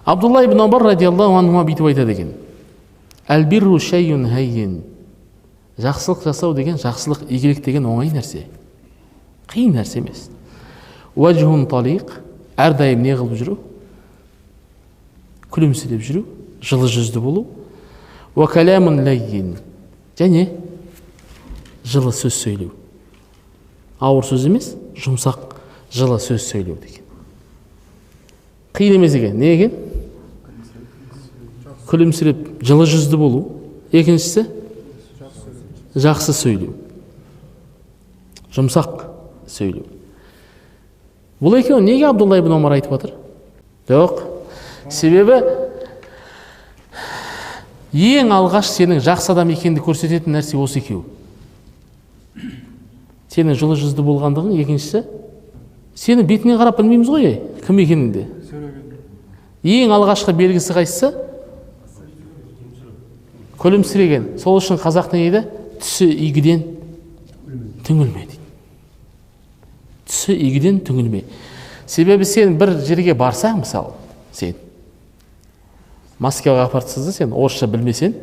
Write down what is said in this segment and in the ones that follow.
Абдулла ибн Омар радиаллаху анхума бүйтіп айтады екен. Әл-бирру шайюн хаййин. Жақсылық жасау деген, жақсылық, игілік деген оңай нәрсе. Қиын нәрсе емес. Уәжхун талиқ, әрдайым не қылып жүру? Күлімсіреп жүру, жылы жүзді болу. Уә калямун лаййин, және жылы сөз сөйлеу. Ауыр сөз емес, жұмсақ, жылы сөз сөйлеу деген. Қиын емес екен. Не екен? Күлімсіреп, жылы жүзді болу. Екіншісі жақсы сөйлеу. Жұмсақ сөйлеу. Бұл екеуін неге Абдулла ибн Омар айтып отыр? Жоқ. Себебі ең алғаш сенің жақсы адам екеніңді көрсететін нәрсе осы екеуі. Сенің жылы жүзді болғандығың, екіншісі сенің бетіңе қарап білмейміз ғой, кім екеніңді. Ең алғашқы белгісі қайсысы? Күлімсіреген. Сол үшін қазақ не дейді? Түсі игіден түңілме дейді. Түсі игіден түңілме. Себебі сен бір жерге барсаң, мысалы, сен Москваға апарсыз, сен орысша білмесең,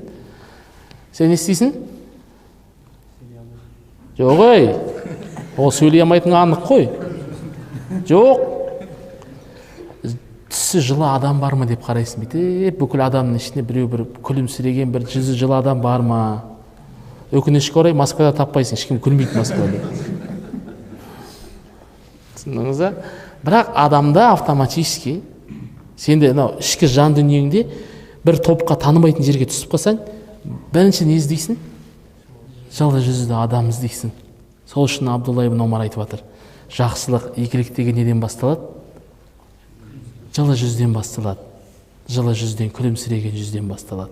сен не істейсің? Жоқ ей, ол сөйлей алмайтын анық қой. Жоқ, түсі жылы адам бар ма деп қарайсың, бүйтіп бүкіл адамның ішінде біреу бір күлімсіреген, бір жүзі жылы адам бар ма? Өкінішке орай Москвада таппайсың, ешкім күлмейді Москвада. Түсіндіңіз ба? Бірақ адамда автоматически сенде мынау ішкі жан дүниеңде бір топқа танымайтын жерге түсіп қалсаң, бірінші не іздейсің? Жылы жүзді адам іздейсің. Сол үшін Абдулла ибн Омар айтып жатыр. Жақсылық, игілік деген неден басталады? Жылы жүзден басталады. Жылы жүзден, күлімсіреген жүзден басталады.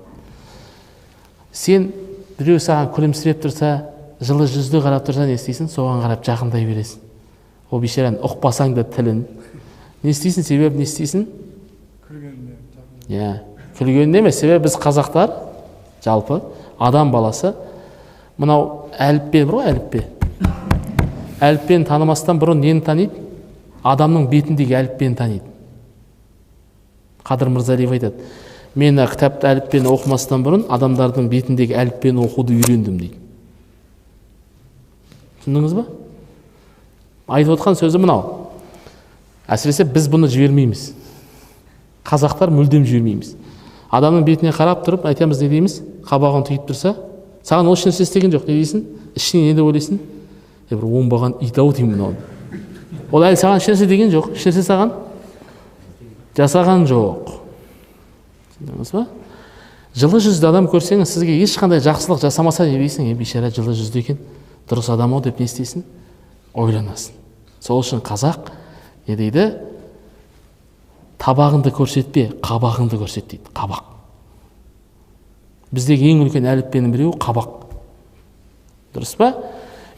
Сен біреу саған күлімсіреп тұрса, жылы жүзді қарап тұрса, не істейсің? Соған қарап жақындай бересің. Ол бейшараны ұқпасаң да тілін. Не істейсің? Себебі не істейсің? Күлгеніне. Иә, күлгеніне емес. Себебі біз қазақтар, жалпы адам баласы, мынау әліппе бар ғой, әліппе. Әліппені танымастан бұрын нені таниды? Адамның бетіндегі әліппені таниды. Қадыр Мырзалиев айтады, мен кітапты әліппені оқымастан бұрын адамдардың бетіндегі әліппені оқуды үйрендім дейді. Түсіндіңіз ба? Айтып отқан сөзі мынау. Әсіресе біз бұны жібермейміз. Қазақтар мүлдем жібермейміз. Адамның бетіне қарап тұрып айтамыз, не дейміз? Қабағын түйіп тұрса, саған ол ешнәрсе істеген жоқ, не дейсің? Ішіңнен не деп ойлайсың? Бір оңбаған ит ау деймін мынау. Ол әлі саған ешнәрсе деген жоқ, ешнәрсе саған жасаған жоқ. Түсіндіңіз ба? Жылы жүзді адам көрсеңіз, сізге ешқандай жақсылық жасамаса, не дейсің? Бейшара жылы жүзді екен, дұрыс адам ау деп не істейсің? Ойланасың. Сол үшін қазақ не дейді? Табағыңды көрсетпе, қабағыңды көрсет дейді. Қабақ. Біздегі ең үлкен әліппенің біреуі қабақ. Дұрыс па?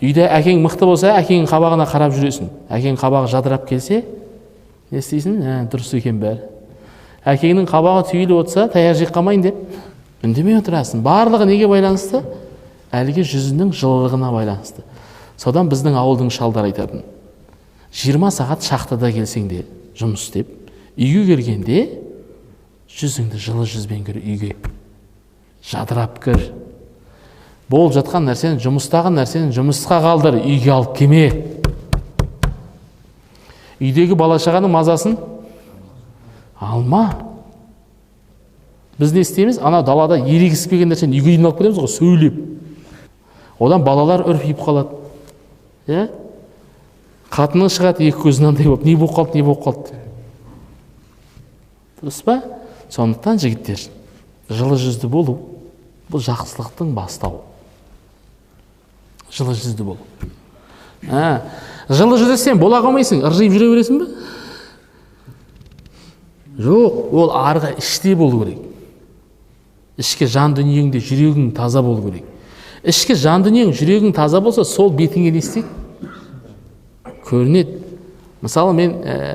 Үйде әкең мықты болса, әкеңнің қабағына қарап жүресің. Әкең қабағы жадырап келсе, не істейсің? Дұрыс екен бәрі. Әкеңнің қабағы түйіліп отырса, таяқ жеп қалмайын деп үндемей отырасың. Барлығы неге байланысты? Әлгі жүзінің жылылығына байланысты. Содан біздің ауылдың шалдары айтатын. 20 сағат шахтада келсең де жұмыс істеп, үйге келгенде жүзіңді жылы жүзбен кір үйге. Жадырап кір. Болып жатқан нәрсені, жұмыстағы нәрсені жұмысқа қалдыр, үйге алып келме. Үйдегі бала-шағаның мазасын алма. Біз не істейміз? Ана далада ерегісіп келген нәрсені үйге дейін алып келеміз ғой, сөйлеп. Одан балалар үрпиіп қалады. Иә? Қатының шығады, екі көзі мынандай болып, не болып қалды, не болып қалды. Дұрыс па? Сондықтан жігіттер, жылы жүзді болу бұл жақсылықтың бастауы. Жылы жүзді болу. Жылы жүзді сен бола қалмайсың, ыржиып жүре бересің бе? Жоқ, ол арғы іште болу керек. Ішкі жан дүниеңде жүрегің таза болу керек. Ішкі жан дүниең, жүрегің таза болса, сол бетіңе не істейді? Көрінеді. Мысалы, мен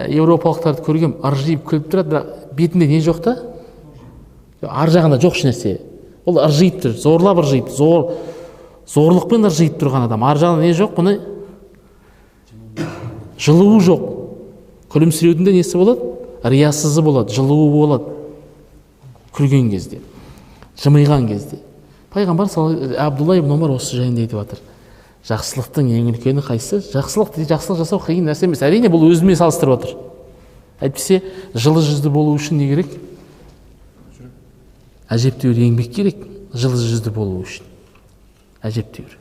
еуропалықтарды көргем, ыржиып күліп тұрады, бірақ бетінде не жоқ та? Ар жағында жоқ ешнәрсе. Ол ыржиып тұр, зорлап ыржиып, зорлықпен ыржиып тұрған адам. Ар жағында не жоқ? Бұны жылуы жоқ. Күлімсіреудің де несі болады? Риясызы болады, жылуы болады. Күлген кезде, жымиған кезде. Пайғамбар Абдулла ибн Омар осы жайында айтып жатыр. Жақсылықтың ең үлкені қайсысы? Жақсылық, жақсылық жасау қиын нәрсе емес. Әрине, бұл өзімен салыстырып отыр. Әйтпесе жылы жүзді болу үшін не керек? Әжептәуір еңбек керек жылы жүзді болу үшін. Әжептәуір.